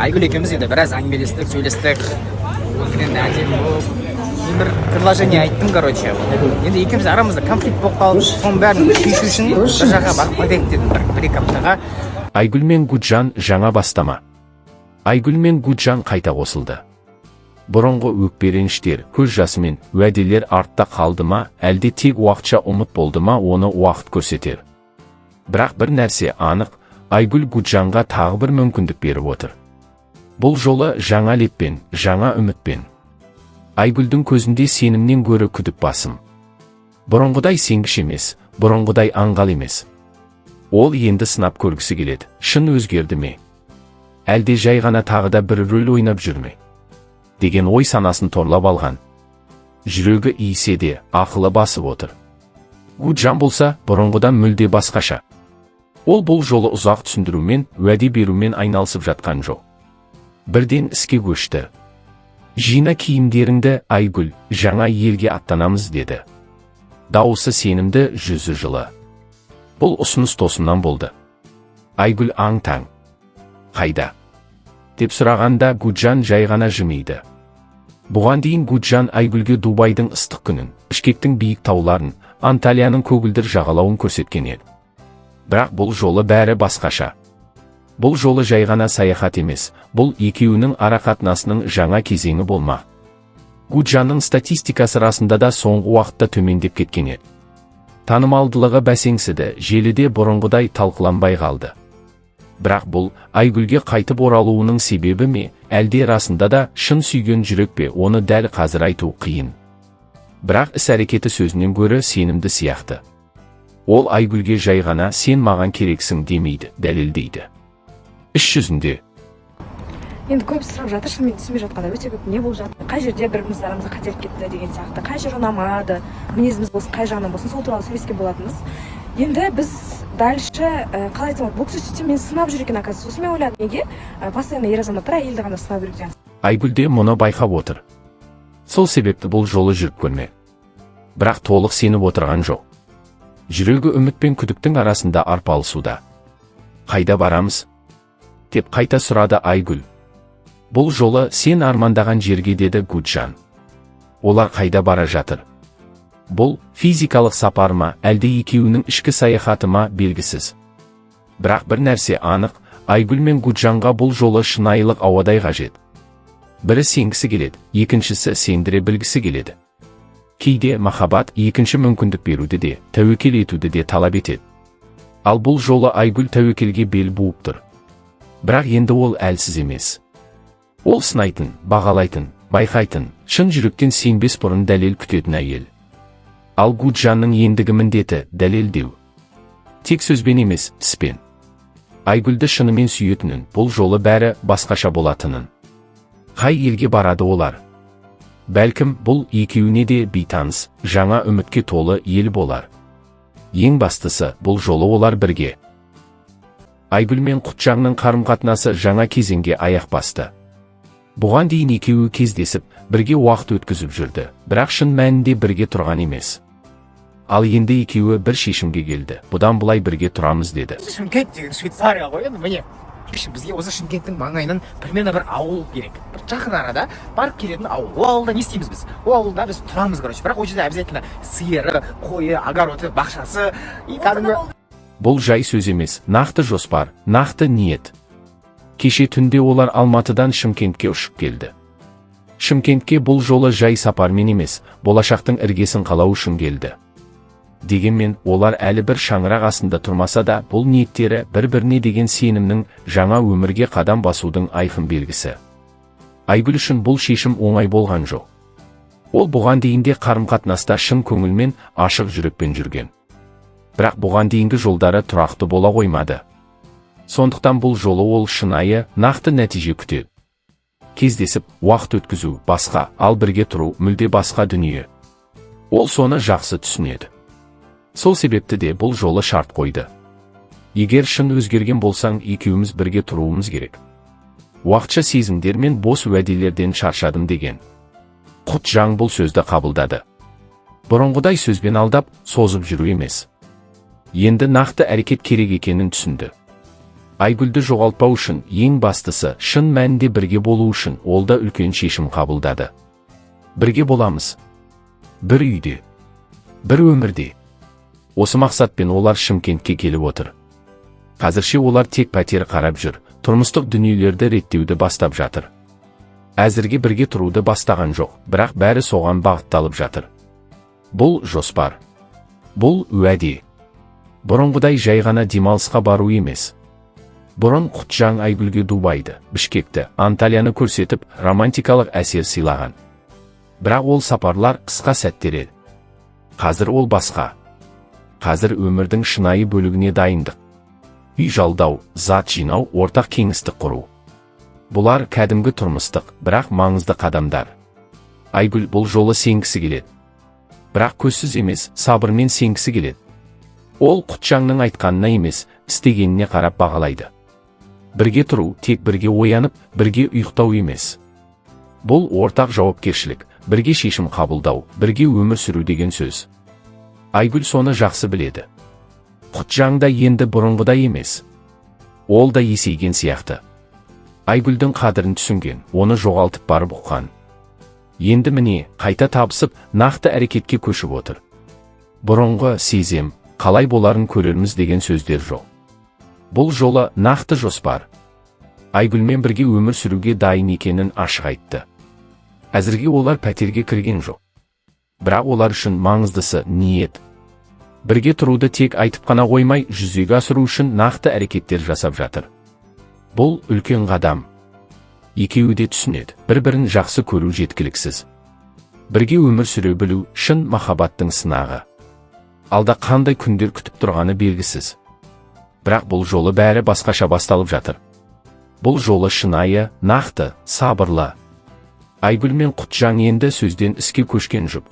Айгүл екеуміз енді біраз әңгімелестік, сөйлестік. Енді әдемі болып, мен бір предложение айттым, короче. Енді екеуміз арамызда конфликт болып қалды. Соның бәрін шешу үшін бір жаққа барып қайтайық дедім, бір екі аптаға. Айгүл мен Гуджан, жаңа бастама. Айгүл мен Гуджан қайта қосылды. Бұрынғы өкпе, реніштер, көз жасы мен уәделер артта қалды ма, әлде тек уақытша ұмыт болды ма, оны уақыт көрсетер. Бірақ бір нәрсе анық: Айгүл Гуджанға тағы бір мүмкіндік беріп отыр. Бұл жолы жаңа леппен, жаңа үмітпен. Айгүлдің көзінде сенімнен гөрі күдік басым. Бұрынғыдай сенгіш емес, бұрынғыдай аңғал емес. Ол енді сынап көргісі келеді: шын өзгерді ме, әлде жай ғана тағы да бір рөл ойнап жүр ме деген ой санасын торлап алған. Жүрегі иісе де, ақылы басып отыр. Гуджан болса, бұрынғыдан мүлде басқаша. Ол бұл жолы ұзақ түсіндірумен, уәде берумен айналысып жатқан жоқ, бірден іске көшті. «Жина киімдеріңді, Айгүл, жаңа елге аттанамыз», – деді. Дауысы сенімді, жүзі жылы. Бұл ұсыныс тосыннан болды. Айгүл аң таң. «Қайда?» – деп сұрағанда, Гуджан жай ғана жымиды. Бұған дейін Гуджан Айгүлге Дубайдың ыстық күнін, Бішкектің биік тауларын, Анталияның көгілдір жағалауын көрсеткен еді. Бірақ бұл жолы бәрі басқаша. Бұл жолы жай ғана саяхат емес, бұл екеуінің арақатынасының жаңа кезеңі болмақ. Гуджанның статистикасы расында да соңғы уақытта төмендеп кеткен еді. Танымалдылығы бәсеңсіді, желіде бұрынғыдай талқыланбай қалды. Бірақ бұл Айгүлге қайтып оралуының себебі ме, әлде расында да шын сүйген жүрек пе, оны дәл қазір айту қиын. Бірақ іс әрекеті сөзінен гөрі сенімді сияқты. Ол Айгүлге жай ғана «Сен маған керексің» демейді, дәлелдейді іс жүзінде. Енді көп сұрап жатыр, шынымен түсінбей жатқандар өте көп, не болып жатыр, қай жерде бір біріміздің арамызда қателік кетті деген сияқты, қай жер ұнамады, мінезіміз болсын, қай жағынан болсын, сол туралы сөйлескен болатынбыз. Енді біз дальше, қалай айтсам болады, бұл кісі сөйтсе, мені сынап жүр екен, оказывается. Сосын мен ойладым, неге постоянно ер азаматтар әйелді ғана сынау керек деген. Айгүл де мұны байқап отыр. Сол себепті бұл жолы жүріп көрмек. Бірақ толық сеніп отырған жоқ. Жүрегі үміт пен күдіктің арасында арпалысуда. «Қайда барамыз?» – деп қайта сұрады Айгүл. «Бұл жолы сен армандаған жерге», – деді Гуджан. Олар қайда бара жатыр? Бұл физикалық сапар ма, әлде екеуінің ішкі саяхаты ма, белгісіз. Бірақ бір нәрсе анық: Айгүл мен Гуджанға бұл жолы шынайылық ауадай қажет. Бірі сенгісі келеді, екіншісі сендіре білгісі келеді. Кейде махаббат екінші мүмкіндік беруді де, тәуекел етуді де талап етеді. Ал бұл жолы Айгүл тәуекелге бел буып тұр. Бірақ енді ол әлсіз емес. Ол сынайтын, бағалайтын, байқайтын, шын жүректен сенбес бұрын дәлел күтетін әйел. Ал Гуджанның ендігі міндеті – дәлелдеу. Тек сөзбен емес, іспен. Айгүлді шынымен сүйетінін, бұл жолы бәрі басқаша болатынын. Қай елге барады олар? Бәлкім, бұл екеуіне де бейтаныс, жаңа үмітке толы ел болар. Ең бастысы, бұл жолы олар бірге. Айгүл мен Құтжанның қарым-қатынасы жаңа кезеңге аяқ басты. Бұған дейін екеуі кездесіп, бірге уақыт өткізіп жүрді, бірақ шын мәнінде бірге тұрған емес. Ал енді екеуі бір шешімге келді: «Бұдан былай бірге тұрамыз», – деді. Шымкент деген Швейцария ғой енді. Міне, бізге осы Шымкенттің маңайынан примерно бір ауыл керек, бір жақын арада барып келетін ауыл. Ол ауылда не істейміз біз? Ол ауылда біз тұрамыз, короче. Бірақ ол жерде обязательно сиыры, қойы, огороды, бақшасы и кәдімгі Бұл жай сөз емес, нақты жоспар, нақты ниет. Кеше түнде олар Алматыдан Шымкентке ұшып келді. Шымкентке бұл жолы жай сапармен емес, болашақтың іргесін қалау үшін келді. Дегенмен олар әлі бір шаңырақ астында тұрмаса да, бұл ниеттері бір-біріне деген сенімнің, жаңа өмірге қадам басудың айқын белгісі. Айгүл үшін бұл шешім оңай болған жоқ. Ол бұған дейін де қарым-қатынаста шын көңілмен, ашық жүрекпен жүрген. Бірақ бұған дейінгі жолдары тұрақты бола қоймады. Сондықтан бұл жолы ол шынайы, нақты нәтиже күтеді. Кездесіп, уақыт өткізу басқа, ал бірге тұру мүлде басқа дүние. Ол соны жақсы түсінеді. Сол себепті де бұл жолы шарт қойды: «Егер шын өзгерген болсаң, екеуміз бірге тұруымыз керек. Уақытша сезімдер мен бос уәделерден шаршадым», – деген. Құтжан бұл сөзді қабылдады. Бұрынғыдай сөзбен алдап, созып жүру емес, енді нақты әрекет керек екенін түсінді. Айгүлді жоғалтпау үшін, ең бастысы, шын мәнінде бірге болу үшін ол да үлкен шешім қабылдады. Бірге боламыз. Бір үйде. Бір өмірде. Осы мақсатпен олар Шымкентке келіп отыр. Қазірше олар тек пәтер қарап жүр, тұрмыстық дүниелерді реттеуді бастап жатыр. Әзірге бірге тұруды бастаған жоқ, бірақ бәрі соған бағытталып жатыр. Бұл жоспар. Бұл уәде. Бұрынғыдай жай ғана демалысқа бару емес. Бұрын Құтжан Айгүлге Дубайды, Бішкекті, Анталияны көрсетіп, романтикалық әсер сыйлаған. Бірақ ол сапарлар қысқа сәттер еді. Қазір ол басқа. Қазір өмірдің шынайы бөлігіне дайындық. Үй жалдау, зат жинау, ортақ кеңістік құру. Бұлар кәдімгі тұрмыстық, бірақ маңызды қадамдар. Айгүл бұл жолы сенгісі келеді. Бірақ көзсіз емес, сабырмен сенгісі келеді. Ол Құтжанның айтқанына емес, істегеніне қарап бағалайды. Бірге тұру, тек бірге оянып, бірге ұйықтау емес. Бұл ортақ жауапкершілік, бірге шешім қабылдау, бірге өмір сүру деген сөз. Айгүл соны жақсы біледі. Құтжан да енді бұрынғыдай емес. Ол да есейген сияқты. Айгүлдің қадірін түсінген, оны жоғалтып барып ұққан. Енді міне, қайта табысып, нақты әрекетке көшіп отыр. Бұрынғы «сезем, қалай боларын көрерміз» деген сөздер жоқ. Бұл жолы нақты жоспар. Айгүлмен бірге өмір сүруге дайын екенін ашық айтты. Әзірге олар пәтерге кірген жоқ. Бірақ олар үшін маңыздысы ниет. Бірге тұруды тек айтып қана қоймай, жүзеге асыру үшін нақты әрекеттер жасап жатыр. Бұл үлкен қадам. Екеуі де түсінеді, бір-бірін жақсы көру жеткіліксіз. Бірге өмір сүре білу шын махаббаттың сынағы. Алда қандай күндер күтіп тұрғаны белгісіз. Бірақ бұл жолы бәрі басқаша басталып жатыр. Бұл жолы шынайы, нақты, сабырлы. Айгүл мен Құтжан енді сөзден іске көшкен жұп.